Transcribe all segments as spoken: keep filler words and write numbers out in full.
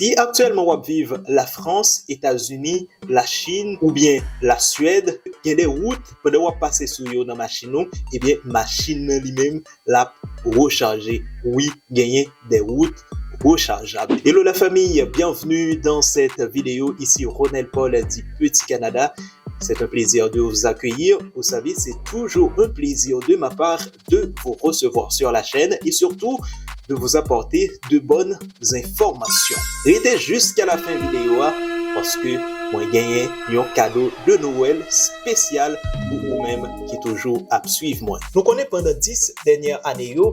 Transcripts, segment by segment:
Si aktyèlman w ap viv Lafrans, Etazini, Lachin oubyen Laswèd, gen de wout, pandan w ap pase sou yo nan machin ou, ebyen, machin nan li menm, l ap rechaje. Wi, genyen de wout rechajab. Hello la famille, bienvenue dans cette vidéo. Ici Ronel Paul du Petit Canada. C'est un plaisir de vous accueillir. Vous savez, c'est toujours un plaisir de ma part de vous recevoir sur la chaîne et surtout de vous apporter de bonnes enfòmasyon. Rete jiska lafen videyo a, paske mwen genyen yon kado de Nwèl espesyal pou ou menm ki toujou ap swiv mwen. Nou konnen pandan dis dènyè ane yo,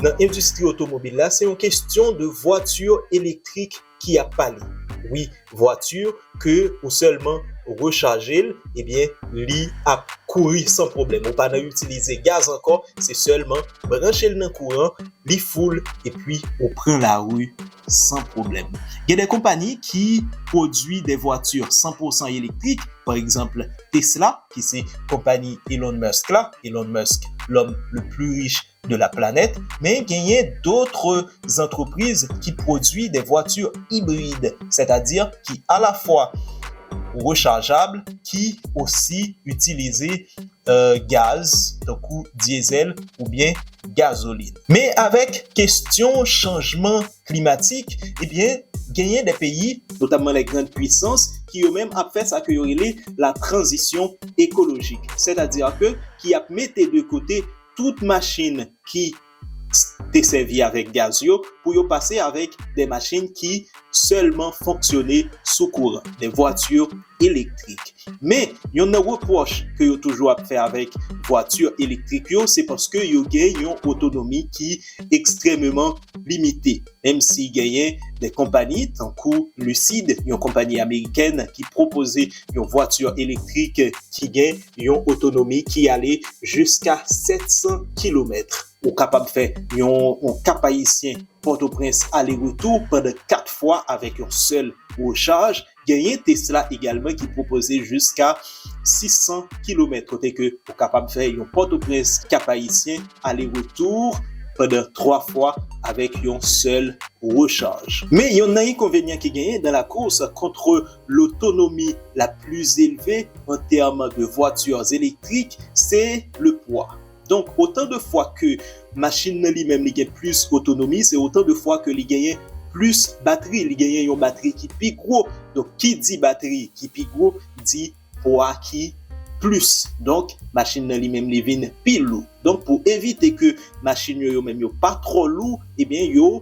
nan endistri otomobil la, se yon kesyon de vwati elektrik ki ap pale. Wi, vwati ke ou sèlman rechaje l, ebyen, li ap kouri san pwoblèm. Ou pa nan itilize gaz ankò, se sèlman branche l nan kouran, li full, epi ou pran lari san pwoblèm. Gen de konpayi ki pwodui de vwati san pou san elektrik, pa egzanp, Tesla, ki se konpayi Elon Musk la, Elon Musk, l'homme le plus riche de la planète, men genyen d'autres entreprises ki pwodui de vwati ibrid, sètadi ki alafwa rechajab, ki osi itilize, euh, gaz, tankou dyezèl oubyen gazolin. Men avèk kesyon chanjman klimatik, ebyen, genyen de peyi, notamman les grandes puissances, ki yo menm ap fè sa ke yo rele la transition écologique. Sètadi ke ki ap mete de kote tout machin ki te sèvi avèk gaz yo, pou yo pase avèk de machin ki sèlman fonksyone sou kouran, de vwati elektrik. Men, yonn nan repwòch ke yo toujou ap fè avèk vwati elektrik yo, se paske yo gen yon otonomi ki ekstrèmeman limite. Menm si genyen de konpayi tankou Lucid, yon konpayi amerikèn ki pwopoze yon vwati elektrik ki gen yon otonomi ki ale jiska sèt san kilomèt. Ou kapab fè yon, yon Kap Ayisyen Pòtoprens ale-retou pandan kat fwa avèk yon sèl rechaj. Genyen Tesla egalman ki pwopoze jiska sis san kilomèt, kote ke ou kapab fè yon Pòtoprens Kap Ayisyen ale-retou pandan twa fwa avèk yon sèl rechaj. Men yonn nan enkonvenyan ki genyen dans la course contre l'autonomie la plus élevée en termes de voitures électriques, c'est le poids. Donk, otan de fwa ke machin nan li menm li gen plis otonomi, se otan de fwa ke li genyen plis batri, li genyen yon batri ki pi gwo. Donk, ki di batri ki pi gwo, di pwa ki plis. Donk, machin nan li menm li vin pi lou. Donk, pou evite ke machin yo, yo menm yo pa twò lou, ebyen, yo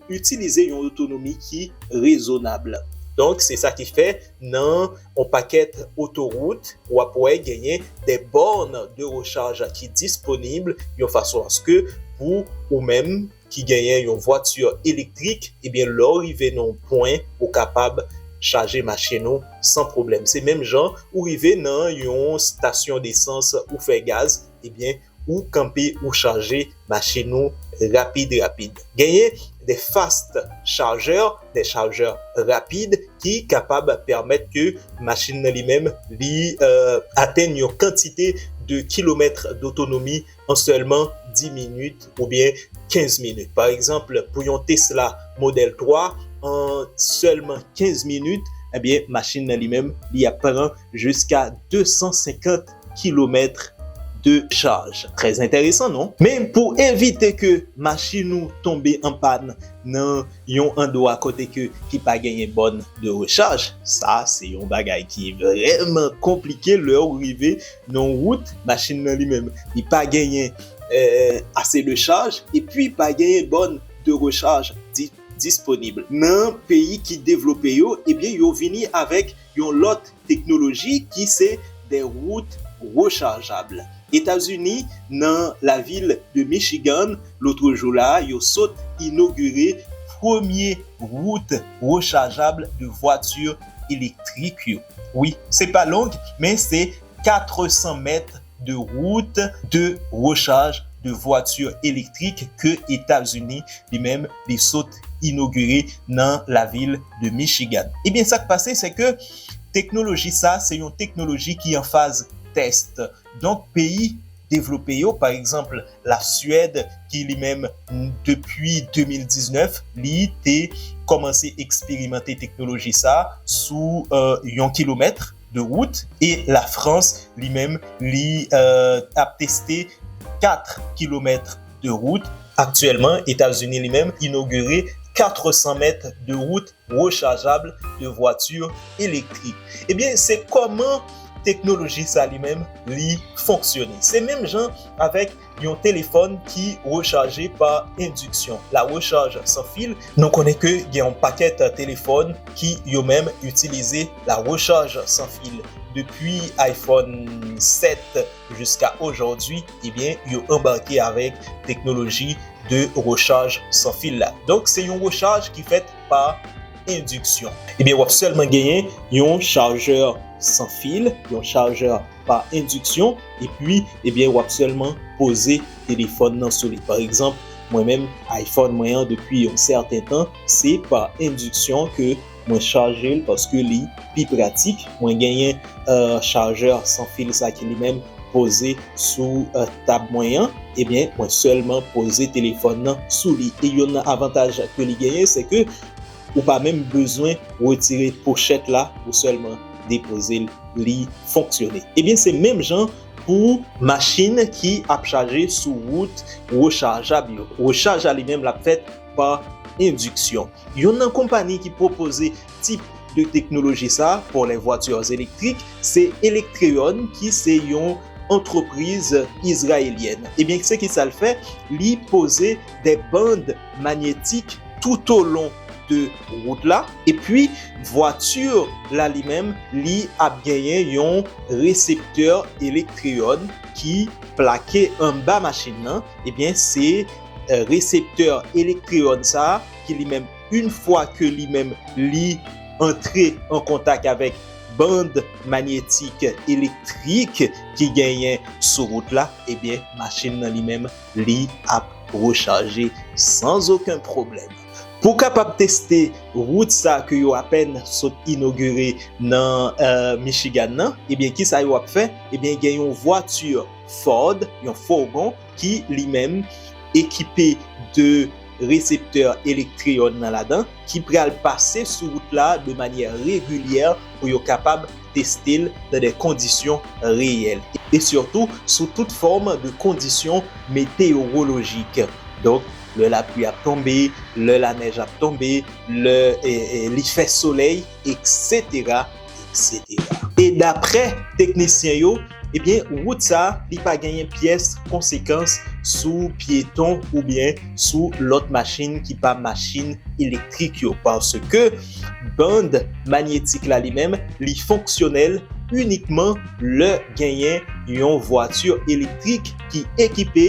itilize yon otonomi ki rezonab. Donk, se sa ki fè nan yon pakèt otowout, w ap wè genyen de bornes de recharge ki disponib, yon fason aske pou ou menm ki genyen yon vwati elektrik, ebyen, lè w rive nan yon pwen, ou kapab chaje machin ou san pwoblèm. Se menm jan ou rive nan yon stasyon desans, ou fè gaz, ebyen, ou kanpe, ou chaje machin ou rapid, rapid. Genyen de fast chargeurs, de chargeurs rapides ki kapab pèmèt ke machin nan li menm, li, euh, atenn yon kantite de kilomèt d'autonomie an sèlman dis minit oubyen kenz minit. Pa egzanp, pou yon Tesla Model twa, an sèlman kenz minit, ebyen, machin nan li menm, li ap pran jiska de san senkant kilomèt de chaj. Trè enteresan, non? Men pou evite ke machin ou tonbe an pàn nan yon andwa kote ke ki pa genyen bòn de rechaj, sa se yon bagay ki vrèman konplike lè ou rive nan wout, machin nan li menm, li pa genyen, eh, ase de chaj, epi pa genyen bòn de rechaj di-, disponib. Nan peyi ki devlope yo, ebyen, yo vini avèk yon lòt teknoloji ki se de wout rechajab. Etazini, nan lavil de Michigan, lotrejou la, yo sot inogire premye wout rechajab de vwati elektrik yo. Wi, se pa long, men se kat san mèt de wout de rechaj de vwati elektrik ke Etazini li menm li sot inogire nan lavil de Michigan. Ebyen, sa k pase, se ke teknoloji sa, se yon teknoloji ki an faz tès. Donk, peyi devlope yo. Pa egzanp, Laswèd, ki li menm, depi de mil diznèf, li te kòmanse eksperimante teknoloji sa a sou, euh, yon kilomèt de wout, e Lafrans, li menm, li, euh, ap teste kat kilomèt de wout. Aktyèlman, Etazini, li menm, inogire kat san mèt de wout rechajab de vwati elektrik. Ebyen, se kòman teknoloji sa li menm li fonksyone. Se menm jan avèk yon telefòn ki rechaje pa endiksyon, la recharge sans fil. Nou konnen ke gen yon pakèt telefòn ki yo menm itilize la recharge sans fil. Depi iPhone sèt jiska ojòdui, ebyen, yo anbake avèk teknoloji de recharge sans fil la. Donk, se yon rechaj ki fèt pa endiksyon. Ebyen, w ap sèlman genyen yon chajè san fil, yon chajè pa endiksyon, epi, ebyen, w ap sèlman poze telefòn nan sou li. Pa egzanp, mwen menm, iPhone mwen an, depi yon sèten tan, se pa endiksyon ke mwen chaje l paske li pi pratik. Mwen genyen, euh, chajè san fil sa ki li menm poze sou, euh, tab mwen an. Ebyen, mwen sèlman poze telefòn nan sou li. E youn nan avantaj ke li genyen, se ke ou pa menm bezwen retire pochèt la, ou sèlman depoze l, li fonksyone. Ebyen, se menm jan pou machin ki ap chaje sou wout rechajab yo. Rechaj la li menm l ap fèt pa endiksyon. Youn nan konpayi ki pwopoze tip de teknoloji sa a pour les voitures électriques, se Electreon, ki se yon antrepriz izrayelyèn. Ebyen, se ki sa l fè? Li poze de band manyetik toutolon de wout la. Epi, vwati la li menm, li ap genyen yon reseptè Electreon ki plake anba machin nan. Ebyen, se, euh, reseptè Electreon sa a ki li menm, yon fwa ke li menm li antre an kontak avèk band manyetik elektrik ki genyen sou wout la, ebyen, machin nan li menm, li ap rechaje san okenn pwoblèm. Pou kapab teste wout sa ke yo apèn sot inogire nan, euh, Michigan nan, ebyen, ki sa yo ap fè? Ebyen, gen yon vwati Ford, yon fogon, ki li menm ekipe de reseptè Electreon nan ladan, ki pral pase sou wout la de manyè regilyè pou yo kapab teste l nan de kondisyon reyèl. E sitou sou tout fòm de kondisyon meteyowolojik. Donk, lè lapli ap tonbe, lè lanèj ap tonbe, lè, e, e, li fè solèy, etsetera, etsetera. E daprè teknisyen yo, ebyen, wout sa, li pa genyen pyès konsekans sou pyeton oubyen sou lòt machin ki pa machin elektrik yo, paske band manyetik la li menm, li fonksyonèl inikman lè genyen yon vwati elektrik ki ekipe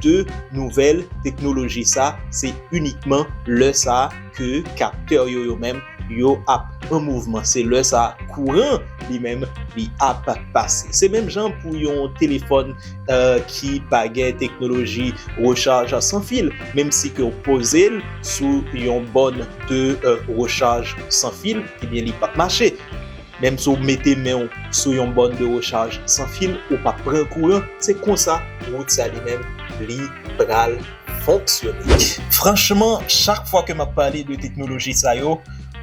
de nouvèl teknoloji sa, se inikman lè sa ke kaptè yo, yo menm, yo ap an mouvman. Se lè sa kouran li menm li ap pase. Se menm jan pou yon telefòn, euh, ki pa gen teknoloji rechaj san fil, menm si ke w poze l sou yon bòn de, euh, rechaj san fil, ebyen, li p ap mache. Menm si w mete men w sou yon bòn de rechaj san fil, ou p ap pran kouran. Se konsa wout sa li menm, li pral fonksyone. Franchman, chak fwa ke m ap pale de teknoloji sa yo,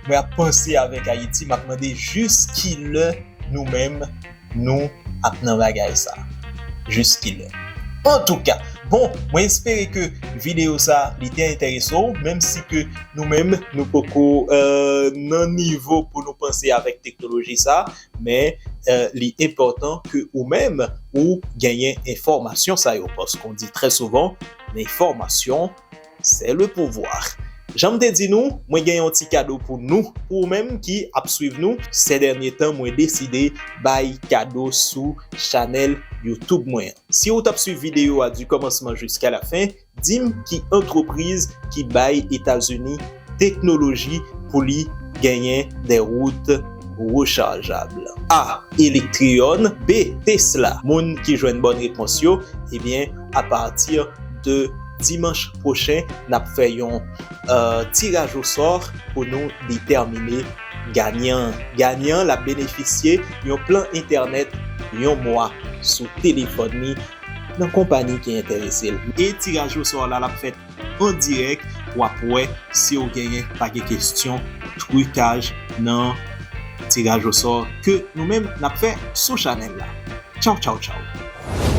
mwen ap panse avèk Ayiti, m ap mande jiskilè nou menm, nou ap nan bagay sa. Jiskilè. Antouka, bon, mwen espere ke videyo sa, li te enterese w, menm si ke nou menm, nou poko, euh, nan nivo pou nou panse avèk teknoloji sa, men, euh, li enpòtan ke ou menm, ou genyen enfòmasyon sa yo, paske on di trè souvan, l'information, c'est le pouvoir. Jan m te di nou, mwen gen yon ti kado pou nou, pou ou menm ki ap swiv nou. Sè dènye tan, mwen deside bay kado sou chanèl YouTube mwen an. Si ou t ap swiv videyo a di kòmansman jiska la fen, di m ki antrepriz ki bay Etazini teknoloji pou li genyen de wout rechajab. A, Electreon. B, Tesla. Moun ki jwenn bòn repons yo, ebyen, apati de dimanch pwochen, n ap fè yon, euh, tiraj osò pou nou detèmine ganyan. Ganyan l ap benefisye yon plan entènèt yon mwa sou telefòn li nan konpayi ki enterese l. E tiraj osò la, l ap fèt an dirèk, w ap wè si w genyen. Pa gen kesyon trikaj nan tiraj osò ke nou menm n ap fè sou chanèl la. Tchaw, tchaw, tchaw.